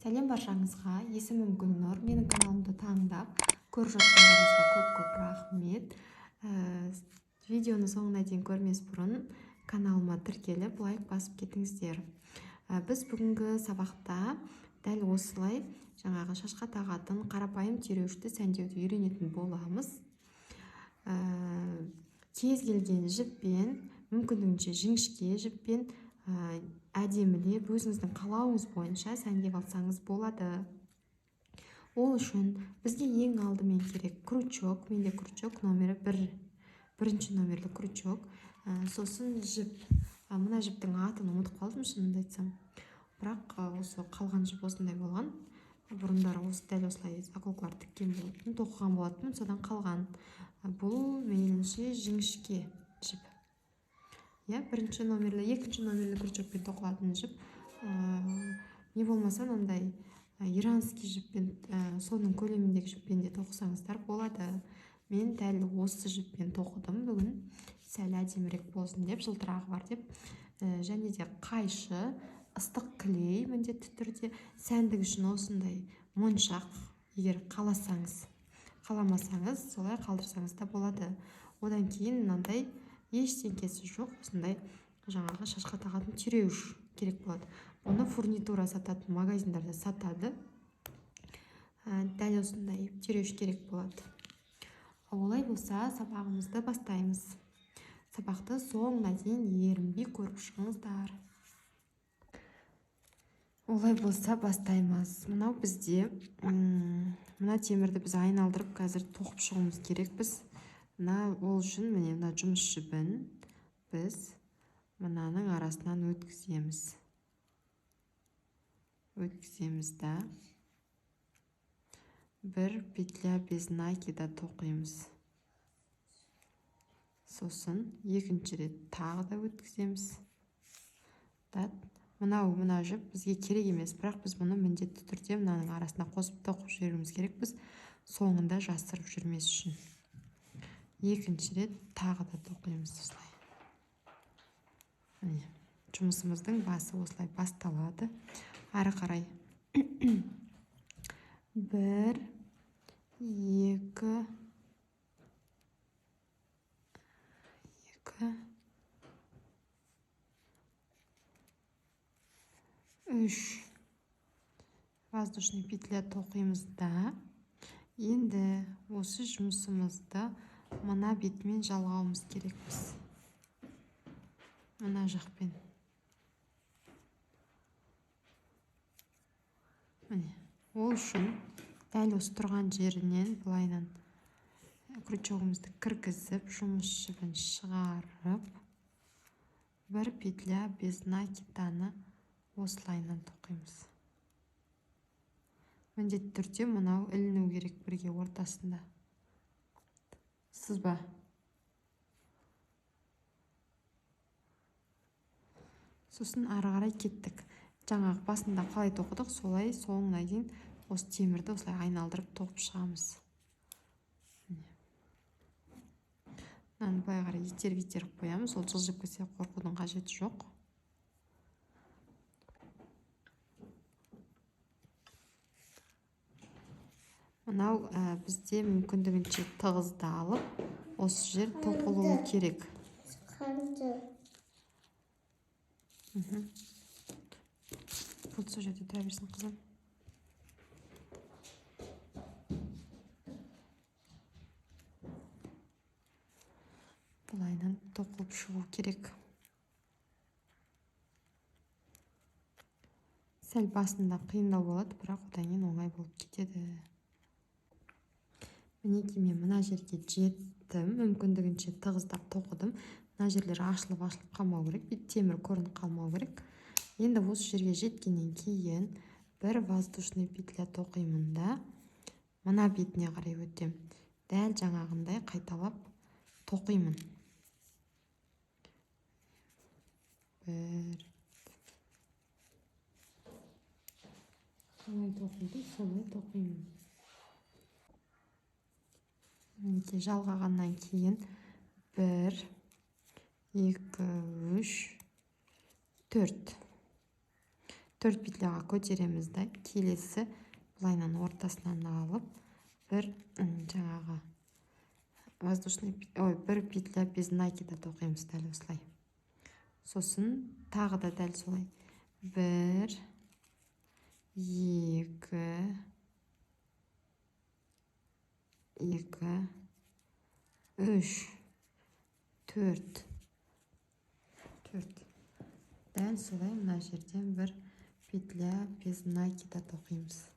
Сәлем баршаңызға, есімім Гүлнұр. Менің каналымды таңдап көріп жатқандарыңызға көп-көп рахмет. Видеоны соңына дейін көрмес бұрын каналыма тіркеліп, лайк басып кетіңіздер. Біз бүгінгі сабақта дәл осылай жаңағы шашқа тағатын қарапайым түйреуішті сәндеуді үйренетін боламыз. Кез келген жіппен, мүмкіндігінше жіңішке жіппен әдемілеп өзіңіздің қалауыңыз бойынша сәндеп алсаңыз болады. Ол үшін бізге ең алдымен керек крючок. Менде крючок номері 1, бірінші номерлі крючок. Сосын жіп. Мына жіптің атын ұмытып қалдым, шынымды айтсам. Бірақ осы қалған жіп осындай болған. Бұрындары осы дәл осылай заколкалар тіккен болатын, тоқыған болатын, содан қалған. Бұл мейлінше жіңішке жіп. Иә, бірінші номерлі, екінші номерлі крючокпен тоқылатын жіп. Не болмаса мынандай иранский жіппен, соның көлеміндегі жіппен де тоқысаңыздар болады. Мен дәл осы жіппен тоқыдым бүгін, сәл әдемірек болсын деп, жылтырағы бар деп. Және де қайшы, ыстық клей міндетті түрде, сәндік үшін осындай моншақ, егер қаласаңыз, қаламасаңыз солай қалдырсаңыз да болады. Одан кейін мынандай ештеңкесі жоқ осындай жаңағы шашқа тағатын түйреуіш керек болады. Бұны фурнитура сататын магазиндарда сатады. Дәл осындай түйреуіш керек болады. Олай болса сабағымызды бастаймыз. Сабақты соңына дейін ерінбей көріп шығыңыздар. Олай болса бастаймыз. Мынау бізде, мына темірді біз айналдырып қазір тоқып шығуымыз керекпіз. Мына ол үшін міне мына жұмыс жібін біз мынаның арасынан өткіземіз. Өткіземіз да бір петля без накида тоқимыз. Сосын екінші рет тағы да өткіземіз. Да, мынау мына жіп бізге керек емес, бірақ біз бұны міндетті түрде мынаның арасына қосып тоқып жіберуіміз керекпіз, соңында жасырып жүрмес үшін. Екінші рет тағы да тоқимыз осылай. Міне, жұмысымыздың басы осылай басталады. Ары қарай 1, 2, 2, 3 воздушный петля тоқимыз да. Енді осы жұмысымызды мына бетімен жалғауымыз керекпіз. Мына жақпен. Міне, ол үшін дәл осы тұрған жерінен былайынан крючогымызды кіргізіп, жұмыс жібін шығарып, бір петля без накиданы осылайынан тоқимыз. Міндетті түрде мынау іліну керек бірге ортасында. Сызба. Сосын ары қарай кеттік. Жаңағы басында қалай тоқыдық, солай соңына дейін осы темірді осылай айналдырып тоқып шығамыз. Мынаны былай қарай итеріп-итеріп қоямыз. Ол жылжып кетсе қорқудың қажеті жоқ. Мынау бізде мүмкіндігінше тығыздалып, осы жер тоқылуы керек. Бұл сол жерде тұра берсін, қызым. Былайынан тоқылып шығу керек. Сәл басында қиындау болады, бірақ одан кейін оңай болып кетеді. Мінекей мен мына жерге жеттім, мүмкіндігінше тығыздап тоқыдым. Мына жерлер ашылып-ашылып қалмау керек, бүйтіп темір көрініп қалмау керек. Енді осы жерге жеткеннен кейін бір воздушный петля тоқимын да, мына бетіне қарай өтем. Дәл жаңағындай қайталап тоқимын. Бір. Қалай тоқылды, солай тоқимын. Мінекей жалғағаннан кейін 1, 2, 3, 4. 4 петляға көтереміз да, келесі былайынан ортасынан алып бір жаңағы воздушный, ой, бір петля без накида тоқимыз дәл осылай. Сосын тағы да дәл солай 1 2 2 3 4 4 дәл солай мына жерден бір петля без накида тоқимыз.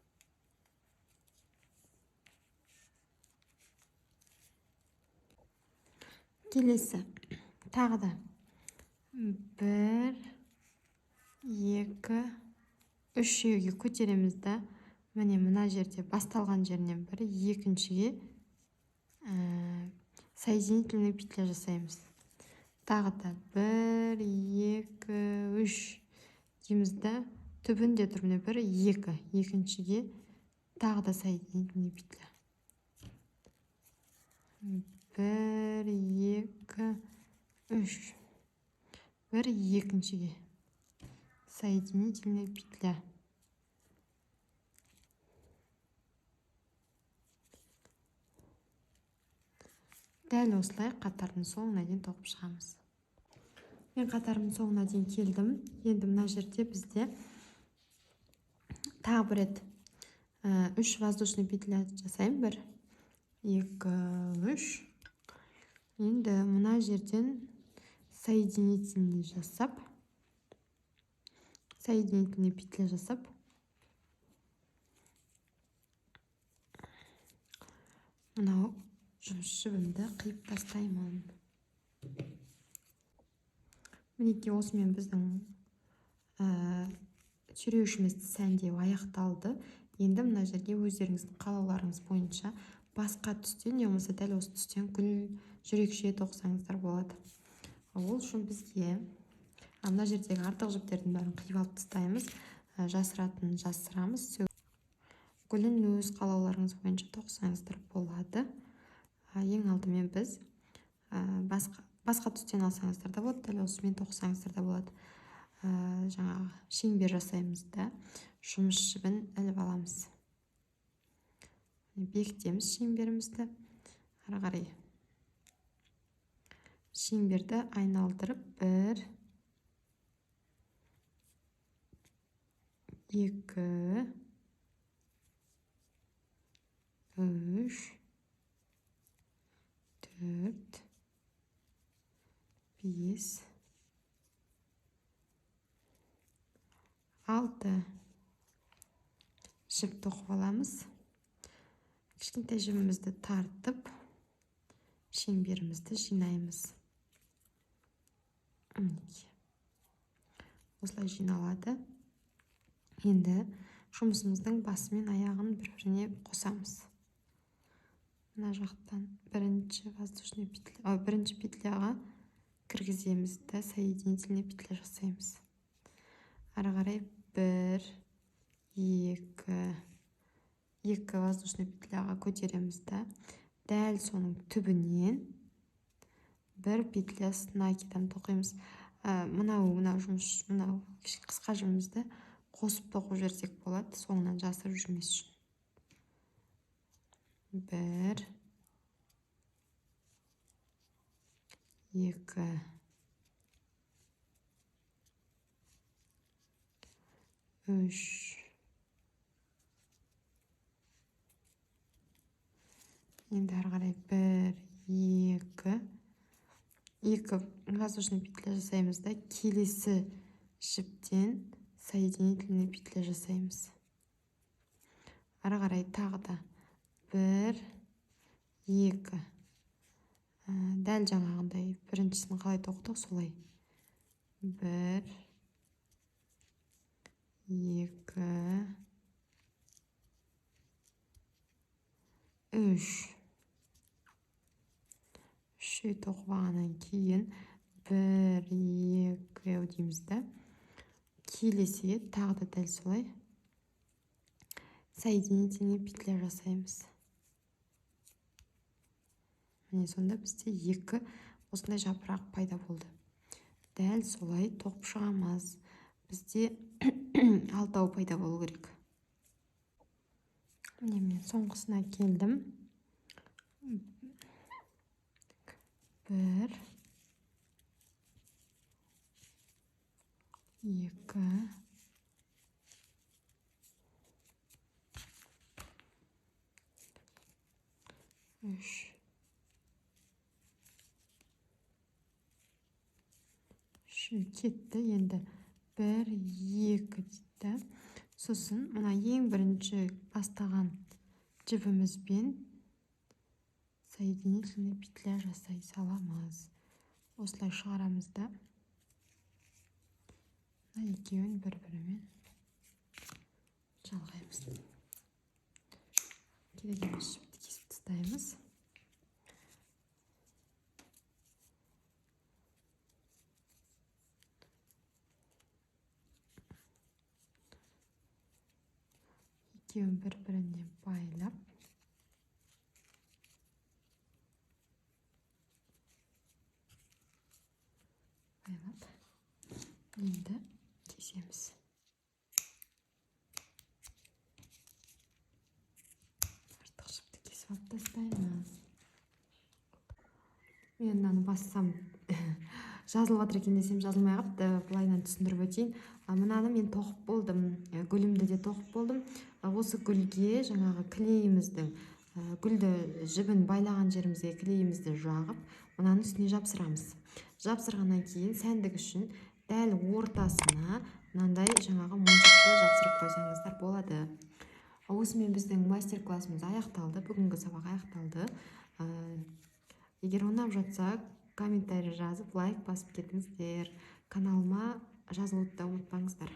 Келесі тағы да 1 2 3-ге көтереміз да, міне мына жерде басталған жерінен бір екіншіге соединительный петля жасаймыз. Тағы да 1 2 3 дейміз да, түбінде тұр міне 1 2, екіншіге тағы да соединительный петля. 1 2 3, 1 екіншіге соединительный петля. Дәл осылай қатардың соңына дейін тоқып шығамыз. Мен қатарымның соңына дейін келдім. Енді мына жерде бізде тағы бір рет 3 воздушный петля жасаймын. 1 2 3. Енді мына жерден соединительный жасап, соединительный петля жасап, мынау жұмыс жібімді қиып тастаймын. Мінекей осымен біздің сүйреуішіміз сәндеу аяқталды. Енді мына жерге өздеріңіздің қалауларыңыз бойынша басқа түстен, не болмаса дәл осы түстен гүл, жүрекше тоқысаңыздар болады. Ол үшін бізге мына жердегі артық жіптердің бәрін қиып алып тастаймыз, жасыратын жасырамыз. Гүлін өз қалауларыңыз бойынша тоқысаңыздар болады. Ең алдымен біз басқа түстен алсаңыздар да болады, дәл осымен тоқысаңыздар да болады. Жаңағы шеңбер жасаймыз да, жұмыс жібін іліп аламыз. Бекітеміз шеңберімізді. Ары қарай шеңберді айналдырып 1 2 3 4 5 6 жіп тоқып аламыз. Кішкентай жібімізді тартып шеңберімізді жинаймыз. Мінекей осылай жиналады. Енді жұмысымыздың басы мен аяғын бір-біріне қосамыз. Мына жақтан бірінші воздушный петля, бірінші петляға кіргіземіз да, соединительный петля жасаймыз. Ары қарай 1 2 2 воздушный петляға көтереміз да, дәл соның түбінен бір петля с накидом тоқимыз. Мынау жұмыс, мынау қысқа жібімізді қосып тоқып жіберсек болады, соңынан жасырып жүрмес үшін. 1 2 3 Енді ары қарай 1 2 2 воздушный петля жасаймыз да, келесі жіптен соединительный петля жасаймыз. Ары қарай тағы да 1 2 дәл жаңағындай біріншісін қалай тоқыдық солай 1 2 3 3 тоқып алғаннан кейін 1 2 дейміз да, келесіге тағы да дәл солай соединительный петля жасаймыз. Міне сонда бізде 2 осындай жапырақ пайда болды. Дәл солай тоқып шығамыз. Бізде 6 пайда болу керек. Міне, мен соңғысына келдім. 1 2 3 кетті. Енді 1 2 дейді. Сосын мына ең бірінші бастаған жібімізбен соединительный петля жасай саламыз. Осылай шығарамыз да мына екеуін бір-бірімен жалғаймыз. Керек емес жіпті кесіп тастаймыз. Екеуін бір-біріне байлап, енді кесеміз. Артық жіпті кесіп алып тастаймыз. Мен мынаны бассам жазылып жатыр екен десем жазылмай қалыпты. Былайынан түсіндіріп өтейін. Мынаны мен тоқып болдым, гүлімді де тоқып болдым. Осы гүлге жаңағы клейіміздің, гүлді жібін байлаған жерімізге клейімізді жағып, мынаның үстіне жапсырамыз. Жапсырғаннан кейін сәндік үшін дәл ортасына мынандай жаңағы моншақты жапсырып қойсаңыздар болады. Осымен біздің мастер-классымыз аяқталды. Бүгінгі сабақ аяқталды. Егер ұнап жатса, комментарий жазып, лайк басып кетіңіздер. Каналыма жазылуды да ұмытпаңыздар.